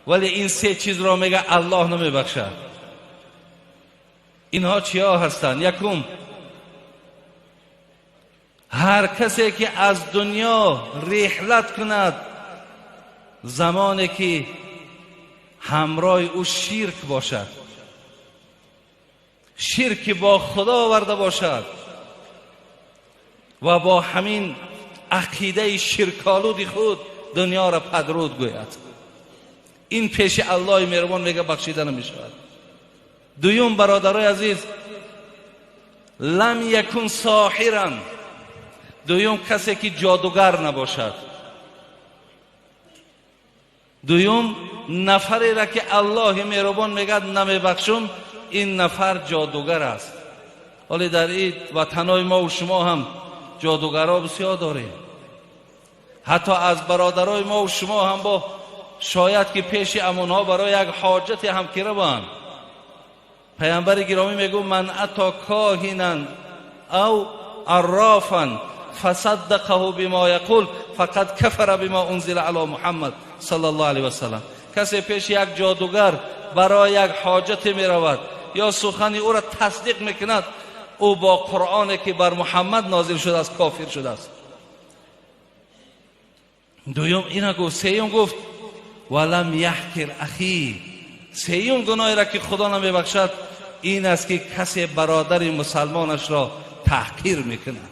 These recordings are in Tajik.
Вале ин се чизро мега Аллоҳ намебахшад. Инҳо чиҳо ҳастанд? Якум, ҳар касе ки аз дунё риҳлат кунад замоне ки ҳамроҳи ӯ ширк бошад, ширки бо Худо оварда бошад ва бо ҳамин ақидаи ширколуди худ дунёро падруд гӯяд, ин пеши Аллоҳи меҳрубон мега бахшида намешавад. Дуюм, бародарои азиз, лам якун соҳиран, дуюм касе ки ҷодугар набошад. Дуюм нафареро ки Аллоҳи меҳрубон мегӯяд намебахшум, ин нафар ҷодугар аст. Ҳоле дар ин ватанҳои мо шумо ҳам ҷодугарҳо бисёр дорем. Ҳатто аз бародарои мо шумо ҳам бо шояд ки пеши амонҳо барои як ҳоҷате ҳам ки раванд. Паямбари гиромӣ мегӯ ман ато коҳинан ав аррофан фасаддақаҳу бима яқул фақад кафара бима унзила ало Муҳаммад саллаллоҳу алайҳи васаллам. Касе пеши як ҷодугар барои як ҳоҷате меравад ё сухани ӯро тасдиқ мекунад, ӯ бо Қуръоне ки бар Муҳаммад нозил шудааст кофир шудааст. Дуюм ина гуфт. Сеюм гуфт валам яҳкир ахи. Сеюм гуноҳеро ки Худо намебахшад ин аст ки касе бародари мусалмонашро таҳқир мекунад.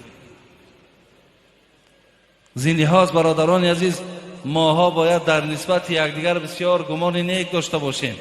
Зин лиҳоз бародарони азиз, моҳо бояд дар нисбати якдигар бисёр гумони нек дошта бошем.